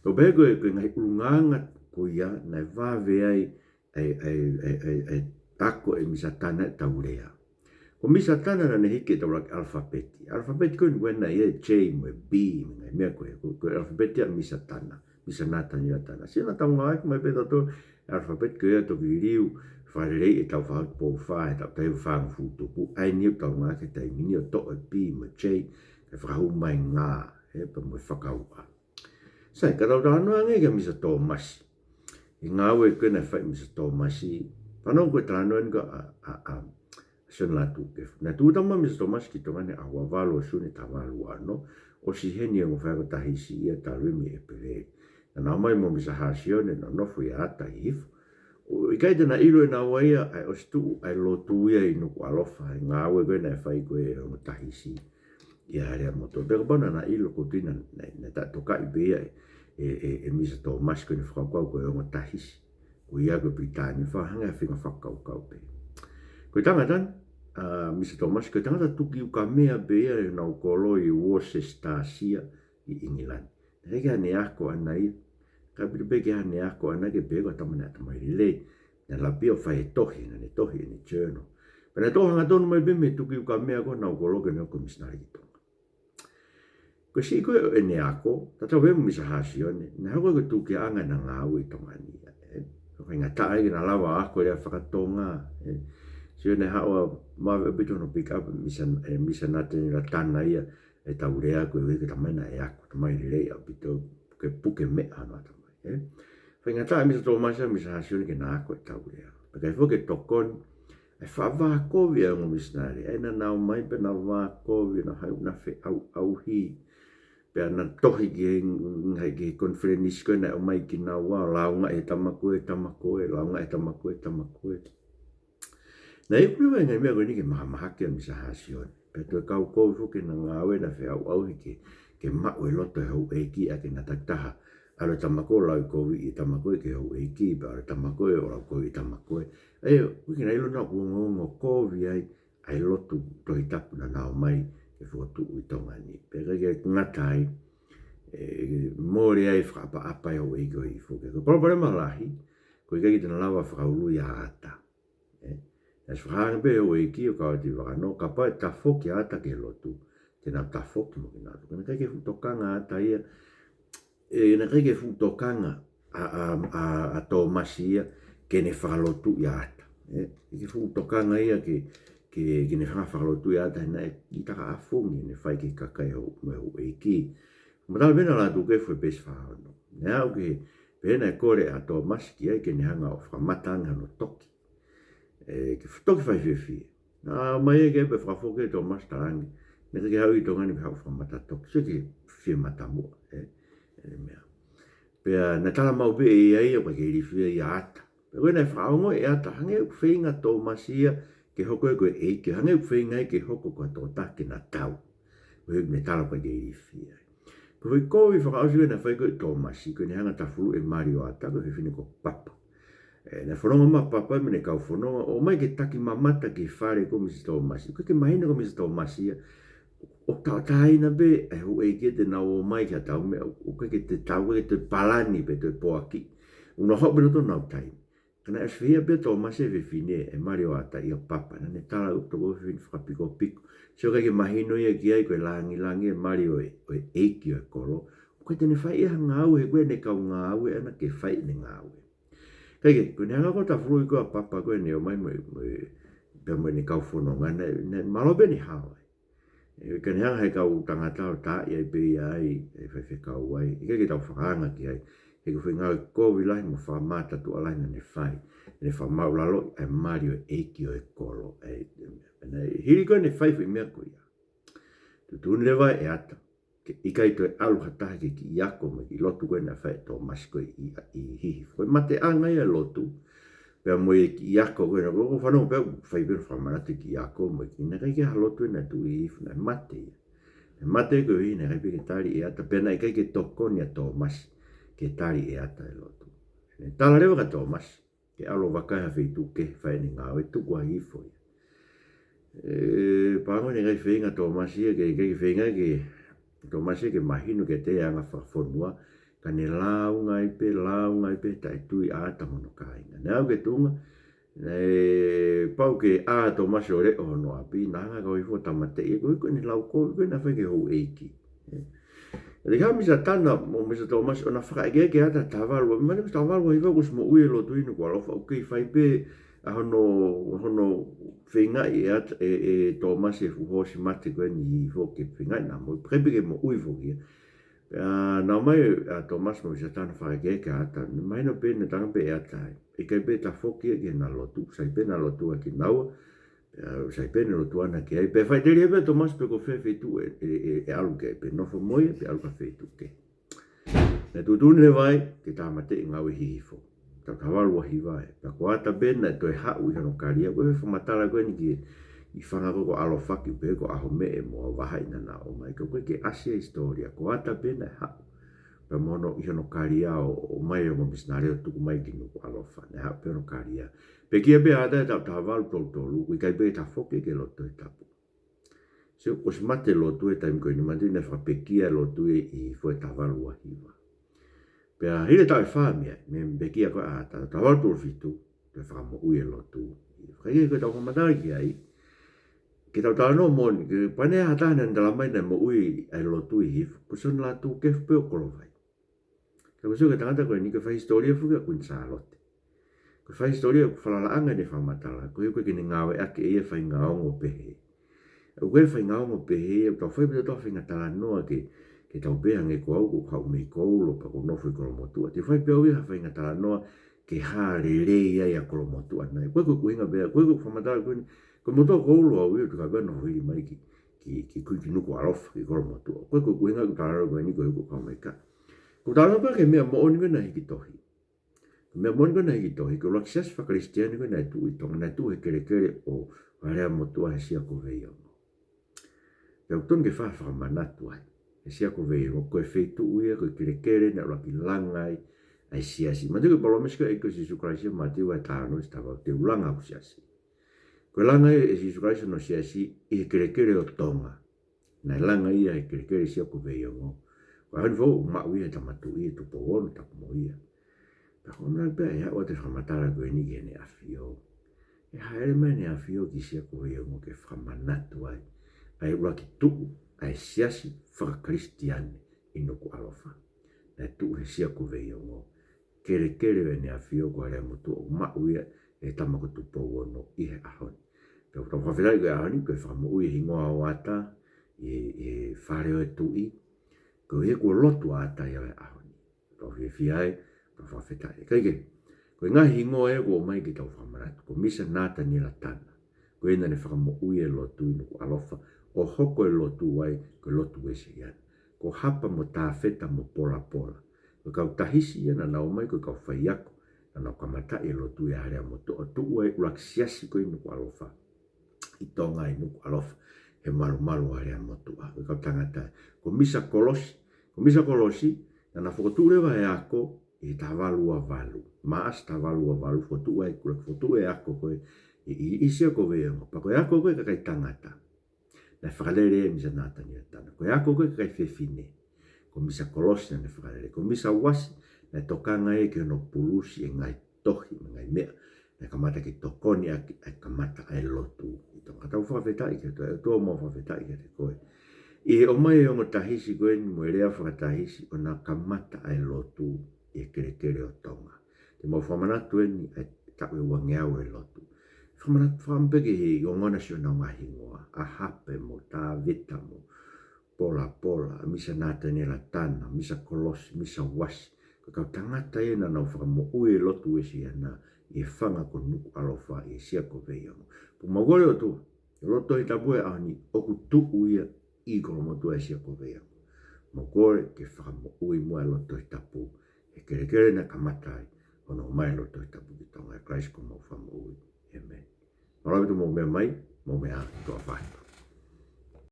Pea ʻoku pehē ko e, ko e ngaahi ʻulungaanga ko ia naʻe vave ai ʻa e, ʻa e, ʻa e, ʻa e, ʻa e ako ʻe Misa Tana ʻetau lea. Ko Misa Tana naʻa ne hiki ʻetau ʻuluaki ʻalafapeti. ʻAlafapeti ko eni ʻoku ʻi ai e J mo e B, mo e ngaahi meʻa ko ē, ko, ko e ʻalafapeti ʻa Misa Tana, Misa Nataniela Tana. Sio naʻa tau ngāueʻaki mai pē tautolu e ʻalafapeti ko ia ʻo toki liliu fakaleleiʻi ʻetau fakahautoki Poufā he taʻu taha hiva fāngofulu tupu, ʻa eni ʻoku tau ngāueʻaki he taimi ni ʻo toʻo e B mo e J, kae fakahū mai e ngā, ē, pea mo e fakauʻa. Sai, ka tau talanoa ange kia Misa Tōmasi. ʻI he ngāue ko ē naʻe fai ʻe Misa Tōmasi, fanongo ki he talanoa eni ko ē ʻa, ʻa, ʻa Sione Lātūkefu. Naʻe tuʻu ʻa Misa Tōmasi ki Tonga ni he ʻaho ua valu ʻo Sune taha valu ua ono, ʻosi heni e ongo faiako Tahisi ia talu mei ʻEpeleli. Naʻa nau ō mai mo Misa Hasione ʻo nofo ʻi ʻAta ʻi Hihifo. ʻOku ʻikai te na ʻilo ʻe naua ia ʻa e ʻosi tuʻu ʻa e lotu ia ʻi Nukuʻalofa, he ngāue ko ē naʻe fai ko ē ʻe he ongo Tahisi ʻia Aleamotuʻa. Pea kapau naʻa na ʻilo, ʻoku ou tui naʻa, naʻa, naʻa na tokaʻi pē ia ʻe, ʻe, ʻe, ʻe Misa Tōmasi ko ʻene fakakaukau ko e ongo Tahisi. Ko ia ko e Pilitānia, fakahanga e feinga fakakaukau pē. Ko e tangata ni, ʻa Misa Tōmasi, ko e tangata tuki ukamea pē ia ʻi honau kolo ʻi Worcestershire ʻi ʻIngilani. Naʻe ʻikai ke ʻi ai haʻane ako ʻana ia. Ka pili pē ke ʻi ai haʻane ako ʻana ke pehē ko e tama naʻe tamai lelei. Naʻe lava pē ʻo fai e tohi, naʻa ne tohi ʻene journal. Pea naʻe toki hangatonu mai pē mei he tuki ukamea ko ē honau kolo ke ne hoko ko e misinale ki Tonga. Ko e siʻi ko ē ʻo ʻene ako, tatau pē mo Misa Hasione, naʻe hoko ko e tūkiaʻanga ʻena ngāue ʻi Tonga ni, ē. Ko e faingataʻa ia ke na lava ako e lea faka-Tonga, ē. Sio naʻe haʻu ʻo vave ʻaupito hono pick up ʻe Misa, ʻe Misa Nataniela Tana ia ʻetau lea, koeʻuhi ko e tama naʻe ako, tamai lelei ʻaupito, ke puke meʻa hono ʻatamai, ē. Faingataʻa ʻe Misa Tōmasi mo Misa Hasione ke na ako ʻetau lea. Pea ʻikai foki ke tokoni ʻa e faʻa vākovi ʻa e ongo misinale. ʻA ia naʻa nau ō mai pea na vākovi, na haʻu na feʻauʻauhi. Pea na tohi ki he, ki he konifelenisi ko ē naʻe ō mai kinaua, lāunga ʻe he tama ko ē, tama ko ē, lāunga ʻe he tama ko ē, tama ko ē. Naʻe iku leva e ngaahi meʻa ko eni ke mahamahaki ʻa Misa Hasione. Pea toe kau kovi foki ʻena ngāue, na feʻauʻauhi ke, ke maʻu e loto ʻo e houʻeiki, ʻa ia ke na takitaha ʻalu e tama ko ē ʻo laukoviʻi e tama ko ē ki he houʻeiki, pea ʻalu e tama ko ē ʻo laukoviʻi e tama ko ē. ʻA ia, ʻoku ʻikai ke na ʻilo naʻa ku ongoongo kovi ai ʻa e lotu Tohi Tapu naʻa na ō mai ke fokotuʻu ʻi Tonga ni. Pea ʻikai ke ngata ai, ʻe mole ai e fakaʻapaʻapa ʻa e houʻeiki ʻo Hihifo. Ko e palopalema lahi, ʻoku ʻikai ke na lava fakaului ʻa ʻAta. Ē, naʻe fakahā ange pē ʻe he houʻeiki ʻo Kauati Vakanō, kapau ʻe tafoki ʻa ʻAta ki he lotu, te nau tafoki mo kinautolu. Ka naʻe ʻikai ke fuʻu tokanga ʻa ʻAta ia, ē, naʻe ʻikai ke fuʻu tokanga ʻa, ʻa, ʻa, ʻa Tōmasi ia ke ne fakalotuʻi ʻa ʻAta. Ē, ʻikai ke fuʻu tokanga ia ke, ke, ke ne hanga ʻo fakalotuʻi ʻa ʻAta, he naʻe ʻi takaʻafungi ʻene fai ki he kakai hou-, mo e houʻeiki. Matala pē ʻa Lātūkefu he peesi fā ono. Naʻe aʻu ki he, pehē naʻe kole ʻa Tōmasi ki ai ke ne hanga ʻo fakamata ange hono toki. Ē, ke toki fai fiefia. Naʻe ō mai ia ke pehē fakafoki ʻe Tōmasi, talaange, Naʻe ʻikai ke haʻu ʻi Tonga ni ke haʻu fakamata toki, sio ki he fie matamuʻa, ē, ʻene meʻa. Pea naʻe tala maʻu pē ʻe ia ʻoku ʻikai ke ilifia ʻe ia ʻa ʻAta. Pea ko ē naʻe fakaongo ʻe ʻAta, hangē ʻoku feinga ʻa Tōmasi ia ke hoko ia ko e ʻeiki, hangē ʻoku feinga ia ke hoko ko e tokotaha ke na tau. Ko e meʻa tala ʻoku ʻikai ke ilifia ai. Ko e foʻi kovi fakaʻosi ko ē naʻe fai ko ē ʻe Tōmasi, ko ʻene hanga ʻo tafuluʻi e mali ʻo ʻAta, ko e fefine ko Papa. Ē, naʻe fononga mai Papa mo ʻene kau fononga, ō mai ke taki mamata ki he fale ko ē ʻo Misa Tōmasi. ʻOku ʻikai ke mahino ko Misa Tōmasi ia ʻoku tauʻatāina pē ʻa e houʻeiki ia te nau ō mai ki ha tau meʻa, ʻoku ʻikai ke toe tau, ʻikai ke toe palani pe toe poaki. ʻOku nau haʻu pē ʻo nau taimi. Ka naʻe ʻosi fehiʻa pē ʻa Tōmasi e fefine e mali ʻo ʻAta ʻia Papa, naʻa ne tala ʻoku toko fefine fakapikopiko. Sio, ʻikai ke mahino ia ki ai ko e langilangi e mali ʻo e, ʻo e ʻeiki ʻo e kolo. ʻOku ʻikai te ne fai ia ha ngāue, he ko ʻene kau ngāue ʻana ke fai ʻene ngāue. Kae kehe, ko ʻene hanga ko ē ʻo tafuluʻi ko ē ʻa Papa ko ē ʻene ō mai mo, mo, pea mo ʻene kau fononga, naʻe, naʻe mālō pē ʻene hao ai. Ē, ka ne hanga ʻe he kau tangata ʻo taaʻi ai pē ia ai, ʻe faifekau ai, ʻikai ke tau fakaanga ki ai. He ko e foʻi ngāue kovi lahi mo fakamātatuʻa lahi naʻa ne fai. ʻEne fakamaʻulaloʻi ʻa e mali ʻo e ʻeiki ʻo e kolo. Ē, ē, naʻe hili ko ē ʻene fai foʻi meʻa ko ia. Tuʻutuʻuni leva ʻe ʻAta ke ʻikai toe ʻalu ha taha ke kiʻi ako mo e kiʻi lotu ko ē naʻe fai ʻe Tōmasi ko ē ʻi, ʻi Hihifo. Ko e mateʻanga ia e lotu. Pea mo e kiʻi ako ko ē, naʻa ku fanongo pē au, fai pē ʻo fakamanatu e kiʻi ako mo e kiʻi, naʻe ʻikai ke ʻi ai ha lotu ia naʻe tuʻu ʻi Hihifo, naʻe mate ia. Naʻe mate ia koeʻuhi naʻe ʻikai pē ke tali ʻe ʻAta, pea naʻe ʻikai ke tokoni ʻa Tōmasi ke tali ʻe ʻAta e lotu. Naʻe tala leva kia Tōmasi ke ʻalu ʻo vakai ha feituʻu kehe ʻo fai ʻene ngāue, tuku ʻa Hihifo ia. Ē, pango naʻe ʻikai feinga ʻa Tōmasi ia ke, ʻikai ke feinga ke, Tōmasi ia ke mahino kiate ia e anga fakafonua, ka ne lāunga ai pē, lāunga ai pē e taʻetui ʻa ʻAta mo hono kāinga. Naʻe aʻu ki he tuʻunga naʻe pau ke ʻā ʻa Tōmasi ʻo leʻo hono ʻapi, naʻe hanga ʻe he kau Hihifo ʻo tāmateʻi ia, koeʻuhi ko ʻene lau kovi ko ē naʻe fai ki he houʻeiki. Ē. Naʻe ʻikai ha Misa Tana mo Misa Tōmasi ʻo na fakaʻekeʻeke ʻa ʻAta he taha valu, mahalo ko e taha valu ʻa Hihifo kuo ʻosi moʻui e lotu ʻi Nukuʻalofa, ʻoku kei fai pē ʻa hono, hono feingaʻi ʻe ʻAta, ʻe, ʻe Tōmasi e fuʻu hoosi mate ko eni ʻi Hihifo ke feingaʻi naʻa moʻui, ʻikai pē ke moʻui foki ia. Pea naʻe ō mai ʻa Tōmasi mo Misa Tana ʻo fakaʻekeʻeke ʻa ʻAta, naʻe mahino pē naʻe talaange pē ʻe ʻAta, ʻikai pē toe foki ia ki heʻena lotu, sai pē ʻena lotu ʻa kinaua, pea sai pē ʻena lotu ʻana ki ai. Pea faʻiteliha pē ʻa Tōmasi pe ko fē feituʻu ʻe, ʻe, ʻe, ʻe ʻalu ki ai, pe nofo mo ia, pe ʻalu ki ha feituʻu kehe. Naʻe tuʻutuʻuni leva ai ke tāmateʻi e ngāue ʻi Hihifo. Taʻu taha valu ua hiva ē. Pea ko ʻAta pē naʻe toe haʻu ʻi hono kalia, ko e fakamatala ko eni ki he, ʻi he fanga ko ē ko ʻAlofaki, pe ko ʻAhomeʻe mo ʻAuvahaʻi naʻa nau ō mai. Ka ʻoku ʻikai ke ʻasi ia he hisitōlia, ko ʻAta pē naʻe haʻu. Pea mo hono, ʻi hono kalia ʻo, ʻomai e ongo misinale ʻo tuku mai ki Nukuʻalofa. Naʻe haʻu pē hono kalia. Pekia pē ʻa ʻAta he taʻu taha valu tolu tolu, ʻoku ʻikai pē toe foki ki he lotu Tohi Tapu. Sio, kuo ʻosi mate e lotu he taimi ko eni, manatuʻi naʻe fakapekia e lotu ʻi, ʻi Hihifo he taha valu ua hiva. Pea hili e taʻu ʻe fā mei ai, mei he pekia ko ē ʻa ʻAta, taha valu tolu fitu, toe fakamoʻui e lotu. Ka ʻi he ko ʻetau fakamatala ki ai, ke tau talanoa moʻoni, kapau naʻe ʻi ai ha taha naʻa ne talamai naʻe moʻui ʻa e lotu ʻi Hihifo, ko Sione Lātūkefu pē ʻo Kolovai. Ka ʻoku sio ki he tangata ko eni, ko e faihisitōlia foki ʻa Kuini Sālote. Ko e faihisitōlia ʻoku falalaʻanga ʻene fakamatala, koeʻuhi ko e ʻikai ke ne ngāueʻaki ʻe ia e faʻahinga ongo pehē. ʻOku ʻi ai e faʻahinga ongo pehē, ʻoku tau fai pē ʻetau faʻahinga talanoa ke, ke tau pehē hangē ko au, ʻoku ou haʻu mei Koulo, pea ʻoku ou nofo ʻi Kolomotuʻa. Te u fai pē au ia ha faʻahinga talanoa ke hā lelei ai ʻa Kolomotuʻa nai. Ko e, ko e ʻuhinga pē ia, ko e, ko e fakamatala ko eni, ko e motuʻa Koulo au ia, ʻoku ou kau pē ʻo nofo hili mai ki, ki, ki, ki, ki Nukuʻalofa, ki Kolomotuʻa. Ko e, ko e ʻuhinga ʻoku ou talanoa ko eni, ko e, ko e kau mai ka. ʻOku ou talanoa pē ki he meʻa moʻoni ko ē naʻe hiki tohi. Ko e meʻa moʻoni ko ē naʻe hiki tohi, ko e ʻuluaki siasi faka-Kalisitiane ko ē naʻe tuʻu ʻi Tonga, naʻe tuʻu he kelekele ʻo Alea Motuʻa he Sia ko Veiongo. Pea ʻoku totonu ke fai ha fakamanatu ai. He Sia ko Veiongo, ko e feituʻu ia, ko e kelekele naʻe ʻuluaki langa ai ʻa e siasi. Manatuʻi ko e palōmesi ko ē ʻa e ʻEiki ko Sīsū Kalaisi ʻia Mātiu vahe taha ono veesi taha valu, te u langa hoku siasi. Ko e langa ia ʻe Sīsū Kalaisi hono siasi ʻi he kelekele ʻo Tonga. Naʻe langa ia he kelekele Sia ko Veiongo. Ko e ʻaho ni foki ʻoku maʻu ia ʻe he Tama Tuʻi, ʻe Tupou Ono, tapu mo ia. Pea ko e meʻa pē ʻe haʻu atu e fakamatala ko eni ki Heʻene ʻAfio. ʻE hāʻele mai ʻEne ʻAfio ki Sia ko Veiongo ke fakamanatu ai ʻa e ʻuluaki tuʻu ʻa e siasi faka-Kalisitiane ʻi Nukuʻalofa. Naʻe tuʻu he Sia ko Veiongo. Kelekele ʻEne ʻAfio ko Alea Motuʻa, ʻoku maʻu ia ʻe he Tama ko Tupou Ono ʻi he ʻaho ni. Pea ʻoku tau fakafetaʻi ko e ʻaho ni, ko e fakamoʻui e hingoa ʻo ʻAta ʻi, ʻi he Fale ʻo e Tuʻi. Koeʻuhi kuo lotu ʻa ʻAta ʻi he ʻaho ni. Tau fiefia ai, tau fakafetaʻi. Kae kehe, ko e ngaahi hingoa ia kuo ʻomai ke tau fakamanatu. Ko Misa Nataniela Tana. Ko ia naʻa ne fakamoʻui e lotu ʻi Nukuʻalofa, ʻo hoko e lotu ai ko e lotu Uēsiliana. Ko Hapa mo Tafeta mo Polapola, ko e kau Tahisi ia naʻa nau ōmai ko e kau faiako, naʻa nau kamataʻi e lotu ʻi Aleamotuʻa, ʻo tuʻu ai e ʻuluaki siasi ko ē ʻi Nukuʻalofa, ʻi Tonga ʻi Nukuʻalofa, he malumalu ʻo Aleamotuʻa. Ko e kau tangata, ko Misa Kolosi, ko Misa Kolosi, naʻa na fokotuʻu leva e ako ʻi he taha valu ua valu. Maʻasi taha valu ua valu, fokotuʻu ai, kula fokotuʻu e ako ko ē ʻi, ʻi, ʻi Sia ko Veiongo. Pea ko e ako ko ē kakai tangata, naʻe fakalele ʻe Misa Nataniela Tana. Ko e ako ko ē kakai fefine, ko Misa Kolosi naʻa ne fakalele. Ko Misa Uasi, naʻe tokanga ia ki hono pulusi e ngaahi tohi mo e ngaahi meʻa naʻe kamata ke tokoni ʻaki ʻa e kamata ʻa e lotu ʻi Tonga. Ka tau fakafetaʻi ki he ʻOtua, ʻOtua, mau fakafetaʻi kiate koe ʻi he ʻomai e ongo Tahisi ko eni mo e lea fakatahisi ʻo na kamata ʻa e lotu ʻi he kelekele ʻo Tonga. Te mau fakamanatu eni ʻa e taʻu ʻe uangeau e lotu. Fakamanatu, fakamanatu pē ki he ongo naʻe sio ʻenau ngaahi hingoa, ʻa Hape mo Tavita mo Polapola, ʻa Misa Nataniela Tana, Misa Kolosi, Misa Uasi. Ko e kau tangata ia naʻa nau fakamoʻui e lotu Uēsiliana ʻi he fanga ko Nukuʻalofa ʻi Sia ko Veiongo. Pea mau kole ʻOtua, ʻi he lotu Tohi Tapu he ʻaho ni, ʻoku tuʻu ia ʻi Kolomotuʻa ʻi Sia ko Veiongo. Mau kole ke fakamoʻui muʻa e lotu Tohi Tapu he kelekele naʻe kamata ai hono ʻomai e lotu Tohi Tapu ki Tonga, ʻia Kalaisi ko homau Fakamoʻui. ʻĒmeni. Mālō ʻaupito hoʻomou meʻa mai, mou meʻa ā, tuʻa ʻofa atu.